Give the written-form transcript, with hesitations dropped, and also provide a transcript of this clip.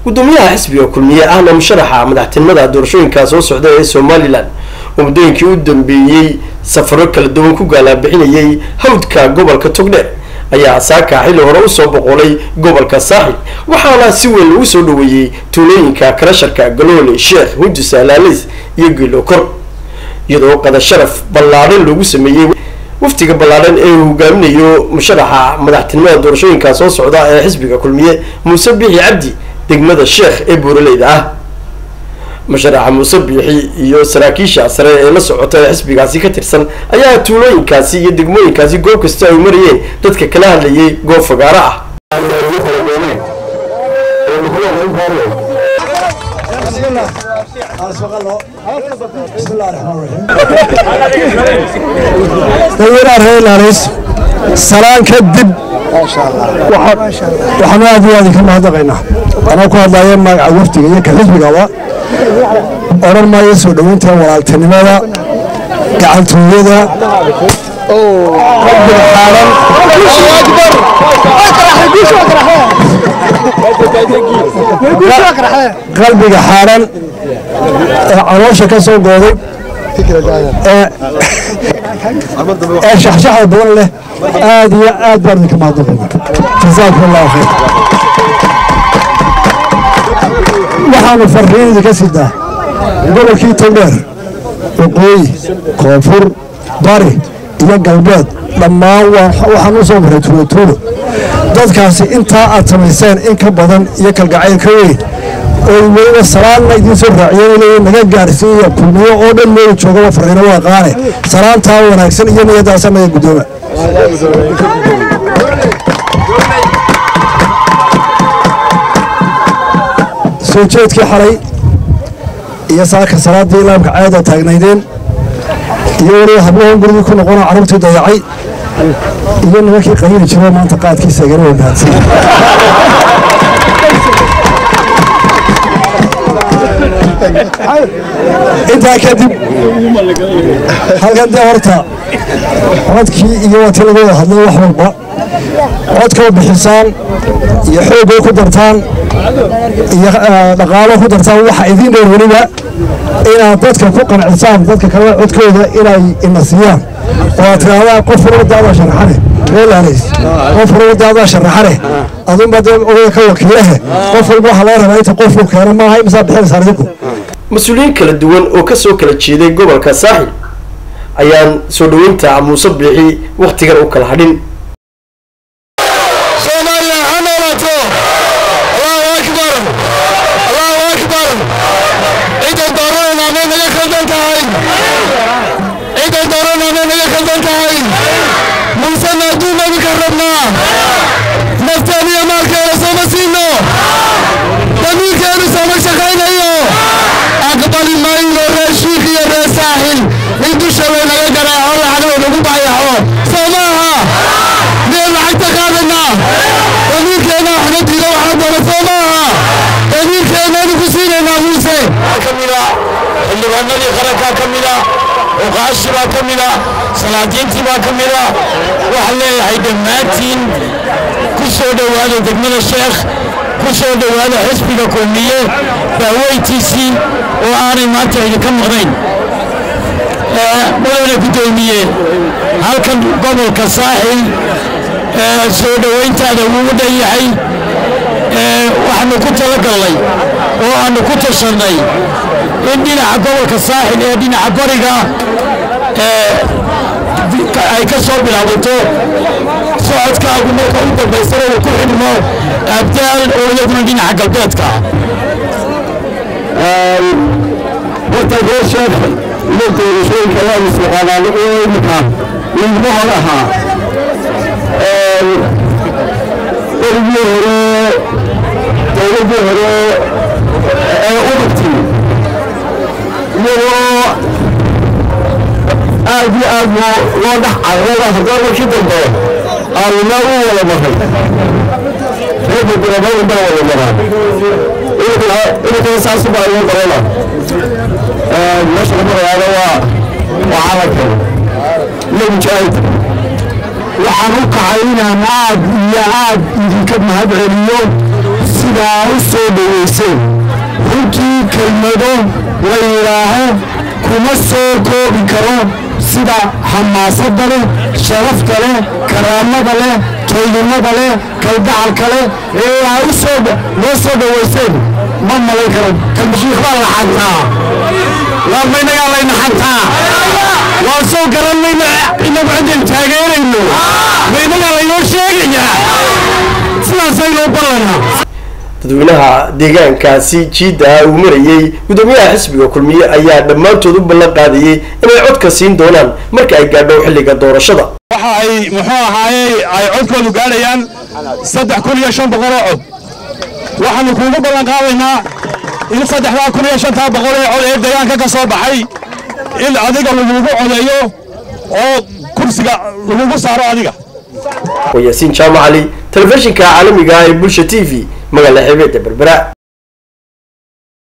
Gudoomiyaha xisbiga Kulmiye ahna musharaxa madaxtinimada doorashooyinka soo socda ee Somaliland oo muddooyinkii u dambeeyey safaro kala duwan ku gaalaa-bixinayay hawdka gobolka Togdheer ayaa saaka xilli hore usoo boqolay gobolka Saaxil, waxaana si weyn lagu soo dhaweeyey tuulooyinka Karasharka, Galoole, Sheekh Hujusa, Laalays iyo Geelokor, iyadoo qada sharaf ballaadhan loogu sameeyey waftiga ballaadhan ee uu hogaaminayo musharaxa madaxtinimada doorashooyinka soo socda ee xisbiga Kulmiye Muuse Biixi Cabdi degmada Sheekh ee buuraleyda ah. Musharaxa Muuse Biixi iyo saraakiisha sare ee la socota ee xisbigaasi ka tirsan ayaa tuulooyinkaasi iyo degmooyinkaasi goob kasta ay marayeen dadka kala hadlayay goob fagaaro ah. Dadweynaha reer Laalays, salaan kadib, waxaanu aad iyo aad idinka mahadnaqaynaa, anoo ku hadlaya magaca wafdiga iyo ka xisbigaba, odhan maayo soo dhoweynta walaaltinimada, gacantooyada, qalbiga xaaran, qalbiga xaaran ee caloosha ka soo gooday ee shaxshaxda badan leh. Aad iyo aad baan idinka mahadnaqaynaa, jasaakum Allahu khayr. Waxaanu farriin idinka sidaa gobolkii Togdheer, waqooyi, koonfur, bari iyo galbeed, dhammaan waxaan u soo maray tuulo tuulo. Dadkaasi intaa aad samayseen in ka badan iyo kalgacayl ka weyn oo weliba salaanna idiin soo raaciyeen, leeyiin naga gaarsiiya Kulmiyo oo dhan meelu joogaba farriino waa qaane, salaantaa wanaagsan iyo niyadaasa naga guddooma. Soo jeedkii xalay iyo saaka salaadii ilaamka caada taagnaydeen iyo weliba hablahan gurigii ku noqonoo carruurtii dayacay iyo nimankii qayili jiro maanta qaadkiisa igana wamaadsan. Intaa kadib, halkan dee horta codkii iyo waatii laga wada hadlay, wax walba codkoo bixisaan iyo xoogoo ku dartaan iyo dhaqaalo ku dartaan, waxa idiin dheer weliba inaad dadka ku qancisaan, dadka kale codkooda inay ina siiyaan oo aad tirahdaan qof walba daadaa sharaxane reer Laalays, qof walba daadaa sharaxane, adunba dee odayga ka wakiilahe, qof walba waxaa laga rabaa inta qofku keeno maaha imisaa bixinaysaan idinku. Mas-uuliyiin kala duwan oo kasoo kala jeeday gobolka Saaxil ayaan soo dhaweynta Muuse Biixi wakhtigan u kala hadhin. Soomaaliya ha noolaato! Allahu akbar, Allahu akbar! Ciidan dooranayna may naga khaldan tahay? Ciidan dooranayna may naga khaldan tahay? Muuse maaduun idinka rabnaa, nafteena iyo maalkeena sooma siino, damiirkeenu sooma shaqaynayo. Aqbali mayno reer Shiikh iyo reer Saaxil in dusha laynaga garaaco, lacagna nagu bayaxo, soo maaha? Miyaan lacagta qaadanaa? Damiirkeena waxna diido, waxna doona, soo maaha? Damiirkeenanu ku siinaynaa Muuse. Ka mida xildhibaanadii qarankaa, ka mida cuqaashi baa ka mida salaadiintii baa ka mida. Waxaan leeyahay dhammaantiin ku soo dhowaada degmada Sheekh, ku soo dhowaada xisbiga Kulmiye daaweyntiisii oo aanay maanta idinka maqnayn. Mudane guddoomiye, halkan gobolka Saaxil soo dhowayntaada wuu dhan yahay. Waxaanu ku talagallay oo aanu ku tashannay in dhinaca gobolka Saaxil ee dhinaca bariga ay ka soo bilaabato socodkaagu, marka u dambaysana uu ku xidhmo Abdaal oo iyaduna dhinaca galbeedka. Horta reer Sheekh iyo doorashooyinka waa isyaqaanaa, imika midma hor ahaa berigii hore, dowladdii hore ee ururtii, iyagoo aad iyo aad loo dhex carrada, haddana markii dambe aaruna u wada maray, reerka gurabadan baa wada maraa, iminkana saasu baa inoo darana. Meesha lagu rayaado waa calankan iyo mujaahid. Waxaan u kacay inaan aad iyo aad idinka mahad celiyo sida Sidaa u soo dhoweyseen, runtii kelmado la yidhaaho kuma soo koobi karo sida xamaasadda leh, sharafta leh, karaamada leh, tolnimada leh, kalgacalka leh ee aa u soo noo soo dhoweyseen, ma malayn karo. Kalmashiikh baa la xantaa, waa maynagaa layna xantaa, waan soo garanayna inagu ciddaynu taageerayno, maynagaa laynoo sheegayaa, sidaasaynoo ballanaa. Dadweynaha deegaankaasi jiidda uu marayey guddoomiyaha xisbiga Kulmiye ayaa dhammaantood u ballan qaadayey inay codka siin doonaan marka ay gaadho xilliga doorashada. Waxa ay muxuu ahaayey ay codkoodu gaadhayaan 3500 oo cod. Waxaanu kuugu ballan qaadaynaa in 3500 ee cod ee deegaanka ka soo baxay in adiga lagugu codeeyo oo kursiga lagugu saaro adiga. Waa Yaasiin Jaamac Cali, telefishinka caalamiga ah ee Bulsha TV, magaala xeebeedda Berbera.